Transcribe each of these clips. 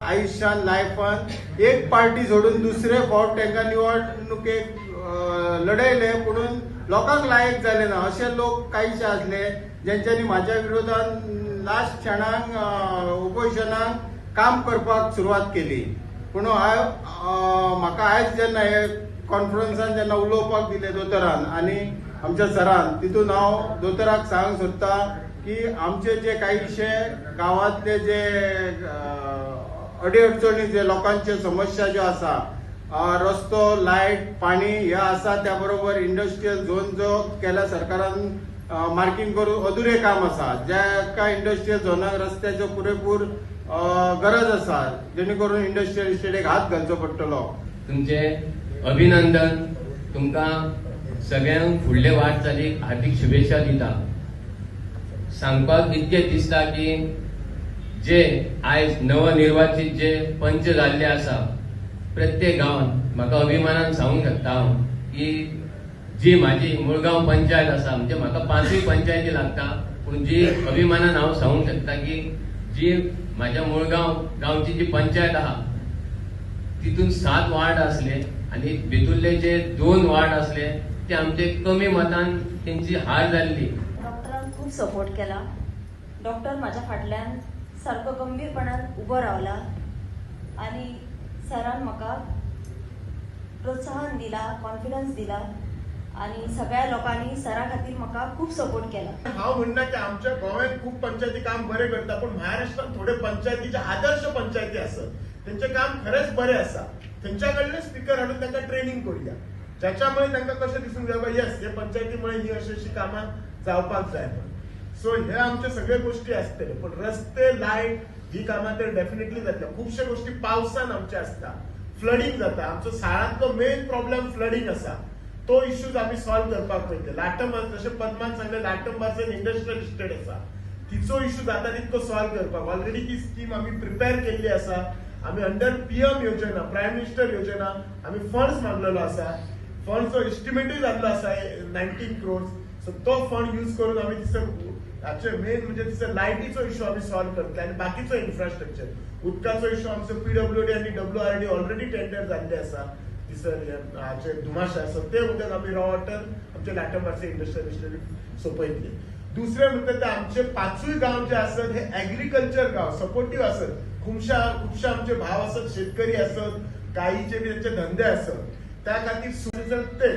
आयुश्यान, लायफान एक पार्टी सोडून दुसरे फावट तांकां निवडणुकेक लढयले, पुणून लोकांक लायक जाले ना. अशे लोक कांयशे आसले जेंच्यांनी म्हाज्या विरोधान लास्ट क्षणाक ओपोजिशनाक काम करपाक सुरवात केली. पूण हांव म्हाका आयज जेन्ना हे कॉन्फरन्सान जेन्ना उलोवपाक दिले दोतोरान आनी आमच्या सरान, तितून हांव दोतोराक सांगूंक सोदता की आमचे जे कांयशे गांवांतले जे अडी अडचणी, जे लोकांचे समस्या ज्यो आसा, रस्तो, लायट, पाणी हे आसा. त्या बरोबर इंडस्ट्रियल झोन जो केला सरकारान मार्किंग करून, अधुरे काम आसा. ज्या इंडस्ट्रियल झोनाक रस्त्याचो पुरेपूर गरज आसा, जेणे करून इंडस्ट्रियल इस्टेटीक हात घालचो पडटलो. तुमचे अभिनंदन. तुमकां सगळ्यांक फुडले वाटचालीक हार्दिक शुभेच्छा दिता. सांगपाक इतकें दिसता की जे आयज नवनिर्वाचित जे पंच जाल्ले आसा प्रत्येक गांवांत, म्हाका अभिमानान सांगूंक शकता हांव की जी म्हाजी मुळगांव पंचायत आसा, म्हणजे म्हाका पांचूय पंचायती लागता, पूण जी अभिमानान हांव सांगूंक शकता की जी म्हाज्या मुळगांव गांवची जी पंचायत आहा, तितून सात वार्ड आसले आनी भितुल्ले जे दोन वार्ड आसले ते आमचे कमी मतान तेंची हार जाल्ली. डॉक्टरान खूब सपोर्ट केला. डॉक्टर म्हाज्या फाटल्यान सारको गंभीरपणान उबो रावला आनी सरान म्हाका प्रोत्साहन दिला, कॉन्फिडन्स दिला आनी सगळ्या लोकांनी सरा खातीर म्हाका खूब सपोर्ट केला. हांव म्हणना की आमच्या गोव्यात खूब पंचायती काम बरें करता, पूण महाराष्ट्रात थोडे पंचायतीचे आदर्श पंचायती आसत, तेंचें काम खरेंच बरें आसा. थंयच्या कडले स्पिकर हाडून तांकां ट्रेनिंग करुया, ज्याच्यामुळे तांकां कशें दिसूंक जाय, येस, हे पंचायतीमुळे ही अशी अशी कामां जावपाक जाय म्हणून. सो हे आमचे सगळे गोष्टी आसतले, पण रस्ते, लायट ही कामां तर डेफिनेटली जातले. खुबशे गोष्टी पावसान आमचे आसता, फ्लडींग जाता. आमचो साळांतलो मेन प्रॉब्लेम फ्लडींग आसा. तो इश्यूज आमी सॉल्व करपाक पळयतले. लाटम, जशें पद्मान सांगलें, लाटंबार्सेन इंडस्ट्रियल इस्टेट आसा, तिचो इश्यू जाता तितको सॉल्व करपाक ऑलरेडी ती स्कीम आमी प्रिपेर केल्ली आसा. आमी अंडर पीएम योजना, प्रायम मिनिस्टर योजना, आमी फंड्स मागलेलो आसा. फंड्सचो एस्टिमेटूय जाल्लो आसा 19 क्रोर्स. सो तो फंड यूज करून आमी तिसर हाचे मेन म्हणजे तिसर लायटीचो इश्यू आमी सॉल्व करतले आनी बाकीचो इन्फ्रास्ट्रक्चर, उदकाचो इश्यू आमचो पीडब्ल्यूडी आनी डब्ल्यूआरडी ऑलरेडी टेंडर जाल्ले आसा. तिसर हाचे धुमाशा आसा, ते उदक आमी रॉ वॉटर आमचे लाटंबार्से इंडस्ट्रियल इस्टेट सोंपयतले. दुसरे म्हणटा ते आमचे पांचूय गांव जे आसत हे एग्रीकल्चर गांव, सपोर्टीव आसत. खुबशा खुबशे आमचे भाव आसत, शेतकरी आसत, काहीचे बी त्यांचे धंदे आसत. त्या खातीर सुरू ते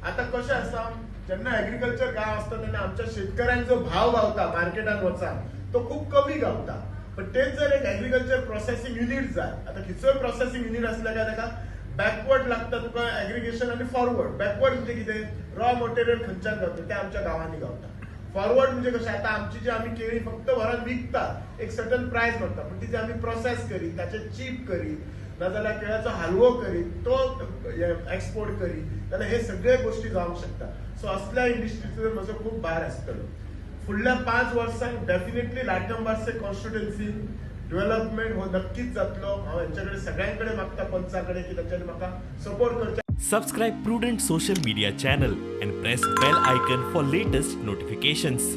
आता कशें आसा, जेन्ना एग्रीकल्चर गांव आसता तेन्ना आमच्या शेतकऱ्यांक जो भाव गावता मार्केटात वचान, तो खूब कमी गावता. पण तेच जर एक एग्रीकल्चर प्रोसेसिंग युनिट जाय, आता खंयचोय प्रोसेसिंग युनिट असल्या काय ताका बॅकवर्ड लागता तुका एग्रिगेशन आनी फॉरवर्ड. बॅकवर्ड म्हणजे कितें? रॉ मटेरियल खंयच्यान गावता? ते आमच्या गांवांनी गावता. फॉरवर्ड म्हणजे कशें, आता आमची जी आमी केळी फक्त व्हरोन विकतात, एक सर्टन प्रायस मागता, पण ती जी आमी प्रोसेस करीत, ताचे चीप करीत, नाजाल्यार केळ्याचो हालवो करीत, तो एक्सपोर्ट करीत जाल्यार हे सगळे गोष्टी जावंक शकता. सो असल्या इंडस्ट्रीचेर म्हजो खूब भार आसतलो. फुडल्या 5 वर्सांक डेफिनेटली लाटंबार्से कॉन्स्टिट्युएन्सी डेव्हलपमेंट हो नक्कीच जातलो. हांव हेंच्या सगळ्यां कडेन मागता, पंचा कडेन, की तांच्यांनी म्हाका सपोर्ट करचे. Subscribe Prudent Social Media channel and press bell icon for latest notifications.